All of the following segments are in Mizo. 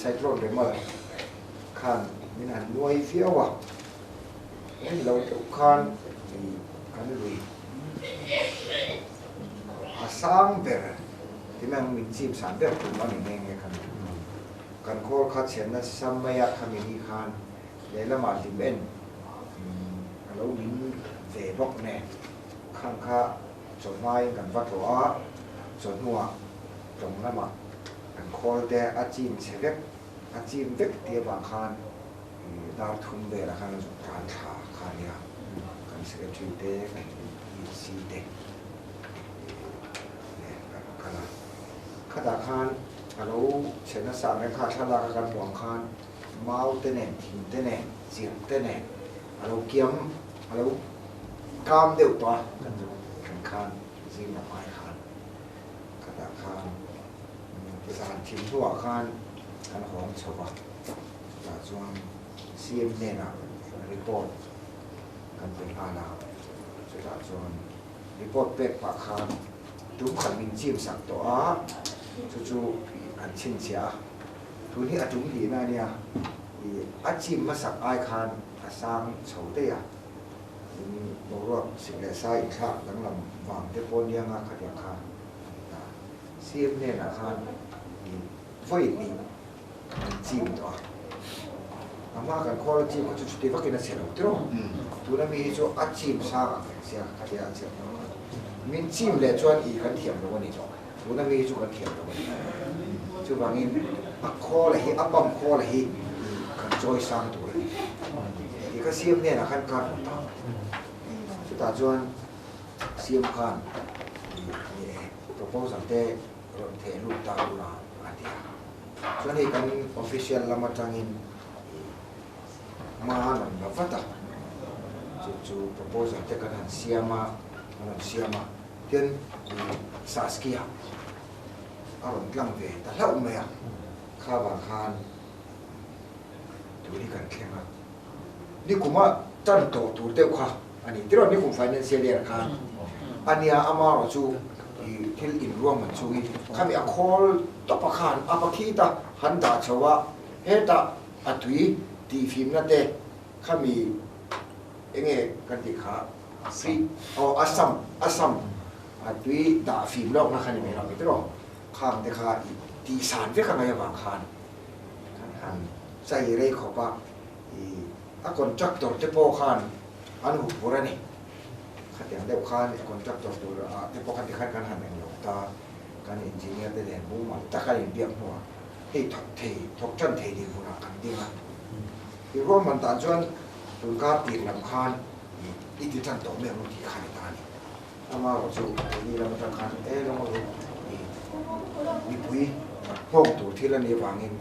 Cyclone Remal khan min han nuai viau a, rin lo deuh khan kan lui a sang ber ti mai ang min chim san ber tum a ni nghe nghe kha ni. Kan khawl kha chhiatna sam mai a khami ni khan lehlamah hlim en a lo min ve bawk nen khang kha chawhmain kan va tlawh a, chawhnuah tlawng lamah kan khawl te a chim chhe vek, a chim vek tih avang khan dar thum velah khan a zuk tan thla kha nia, kan secretary te, kan EC te nen kan kal a, khatah khan a lo chhe nasa ang reng kha thlalak a kan hmuh ang khan mau te nen, thing te nen, chirh te nen a lo kiam, a lo kam deuh tawh a, kan zuk thlen khan zing lam ai khan. Khatah khan zan thim hnuah khan kan hawng chho a, chutah chuan CM hnenah report kan pe nghal a, chutah chuan report pek pah khan tum khat min chim sak tawh a, chu chu an chhinchhiah a, tun hi a tum hlihna a nia, ih a chim hmasak ai khan a sang chho daih a. In boruak sik leh sa inthlak danglam vang te pawh nia nga khatiang kha a ni ta. CM hnenah khan i vawi hnih an chim tawh a. A hma kan khawl a chim kha chu chuti vakin a chhe lo tiraw. Tuna mi hi chu a chim sang ang reng sia khatia a chhiat hnu khan. Min chim leh chuan i kan thiam lo a ni tawh. Tuna mi hi chu kan thiam lo a ni. Chuvangin a khawl hi a pump khawl hi i kan chawi sang tur a ni. Ti kha CM hnenah khan kar rawn ta. Chutah chuan CM khan i ni e proposal te rawn theh lut ta ula a ti a. Chuan hei kan official lam atangin i hma an rawn la vat a. Chu chu proposal te kan han siam a, an rawn siam a. Tin i Saskia a rawn tlang ve ta hlauh mai a, kha vang khan tun hi kan thleng a, nikuma tan tawh tur deuh kha a ni tiraw nikum financial year khan a nia amarawh chu i thil inruahman chungin khami a khawl tawp a khan a pakhita han dah chho a, hetah a tui tihfimna te khami enge kan tih kha Tui aw a sam a sam a tui dah fim lawkna kha ni mai lo ang tiraw khang te kha i tih san vek a ngaih avang khan kan han chai rei khawp a i a contractor te pawh khan an hup vur a ni khatiang deuh khan contractor tur ah te pawh khan tikhan kan han eng lo ta kan engineer te nen mumal taka inbiak hnuah hei thawk thei thawk tan thei dinhmunah kan ding a i ruahman dan chuan tunkar tir lam khan I ti tan tawh mai ang tih kha ni ta a ni. Amarawh chu keini lam atang khan e lawng lo i mipui nghawng tur thil a nih avangin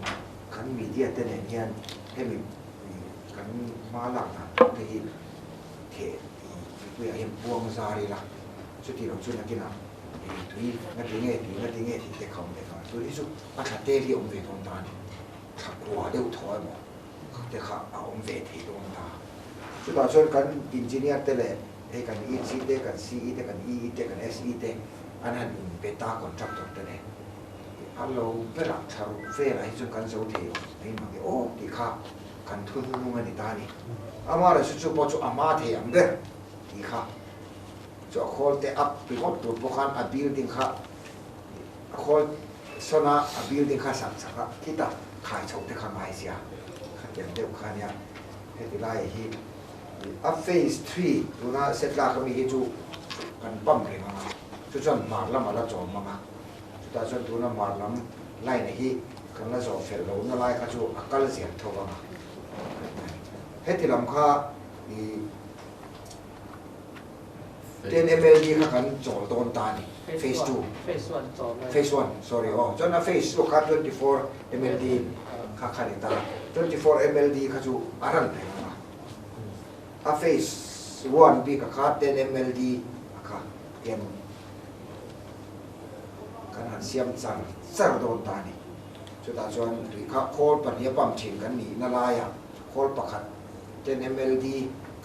kan media te nen hian hemi kan hma lak dan tur te hi theh i mipuiah hian puang zar ila chuti lo chu nakinah i tui ngati nge tui ngati nge tih te kha awm ve dawn a. Tui hi chu a thla tel hi a awm ve dawn ta a ni. Thla kua deuh thaw emaw te kha a awm ve thei dawn ta. Chutah chuan kan engineer te leh hei kan EC te, kan CE te, kan EE te, kan SE te an han inpe ta contractor te nen. A lo berah thla ruk velah hi chuan kan zo thei awm mai mang e aw tih kha kan thu hnung a ni ta a ni. Amaherawhchu chu pawh chu a hma thei ang ber tih kha chu a khawl te up ringawt tur pawh khan a building kha A khawl sawn a, a building kha sak chak a, khita khai chhoh te kha ngai sia, khatiang deuh kha nia heti laiah hi a phase three tuna set lak ami hi chu kan pump reng ang a, chu chuan hmar lam a la chawm ang a, chutah chuan tuna hmar lam line hi kan la zawh fel lo na lai kha chu a kal zel tho vang a, heti lam kha ih. Ten MLD kha kan chawl dawn ta a ni, phase two. Phase one chawl mai. Phase one, sorry aw. Chuan a phase two kha 24 MLD kha kha ni ta. 24 MLD kha chu a ran reng ang a. A phase one bik a kha 10 MLD a kha tiang kan han siam char char dawn ta a ni. Chutah chuan tui kha khawl pahnih a pump thin kan nihna laiah khawl pakhat 10 MLD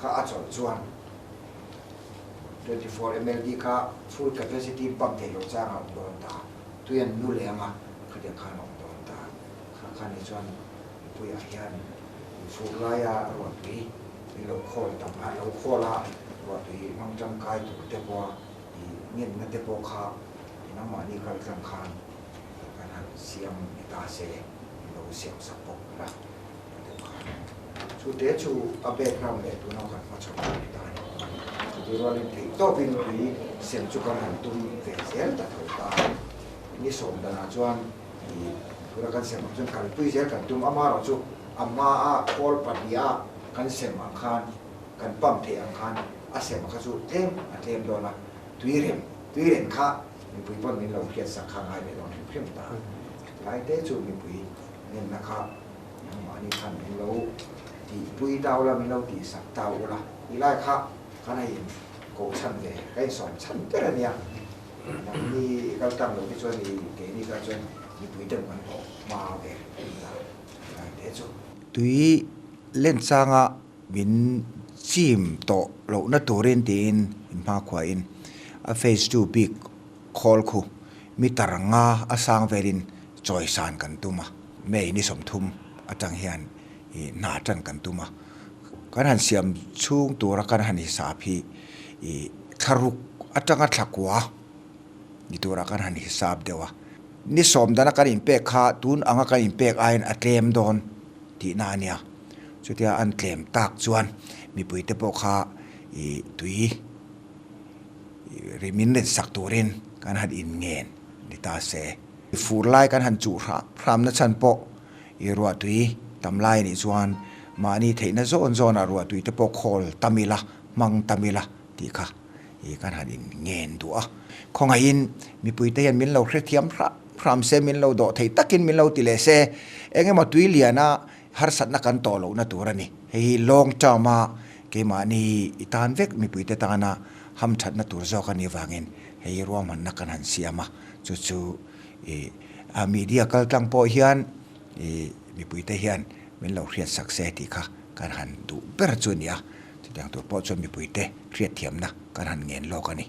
kha a chawlh chuan 24 MLD kha full capacity pump theih loh chang a awm dawn ta, tui an nu leh ang a, khatiang khan a awm dawn ta kha. kha nih chuan mipuiah hian fur laia ruahtui min lo khawl tam a, lo khawl a, ruahtui hmang tangkai tur te pawha i ngenna te pawh kha i nangmahni kal tlang khan kan han siam ni ta se, min lo siam sak bawk la ti deuh khan. Chu te chu a background leh tuna kan hmachhawn a ni ta a ni. Chutih rualin theihtawpin tui sem chu kan han tum ve zel ta tho ta a. Ni sawm danah chuan i tuna kan sem ang chuan kalpui zel kan tum. Amaherawh chu a hmaa kawl pahniha kan sem ang khan, kan pump theih ang khan a sem kha chu tlem a tlem dawn a, tui rem, tui rem kha mipui pawn min lo hriat sak kha ngai ve dawn hrim hrim ta. Chulai te chu mipui ngenna kha nangmahni khan min lo tihpui tau la, min lo tihsak tau ula, tilai kha kan a in koh chhan ve, ka insawm chhan ber a nia. Nangni kal tang loh hi chuan i keini kha chuan mipui deuh kan hlawh hma ve a tilai te chu. Tui len changa min chim tawh lohna turin tiin in hmakhuain a phase two bik khawl khu meter nga a sang velin chawisan kan tum a, May ni 30 atang hian i hna tan kan tum a, kan han siam chhung tura kan han hisap hi i thlaruk atanga thlakua ni tura kan han hisap deuh a, ni sawm dana kan inpek kha tun anga kan inpek aiin a tlem dawn tihna a nia. Chutia an tlem tak chuan mipuite pawh kha i tui rimin len sak turin kan han inngen ni ta se. Fur lai kan han chuh hram hramna chhan pawh i ruahtui tam lai anih chuan mahni theihna zawn zawnah ruahtui te pawh khawl tam ila, hmang tam ila tih kha i kan han inngen duh a. Khawngaihin mipuite hian min lo hrethiam hram hram se, min lo dawh thei takin min lo ti leh se, eng emaw tui liana harsatna kan tawh lohna tur a ni. Hei hi long term a keimahni i tan vek mipuite tana hamthatna tur zawk a nih avangin hei hi ruahmanna kan han siam a, chu chu i a media kaltlang pawh hian i mipuite hian min lo hriatsak se tih kha kan han duh ber chu a ni a, chutiang tur pawh chuan mipuite hriatthiamna kan han ngen lawk a ni.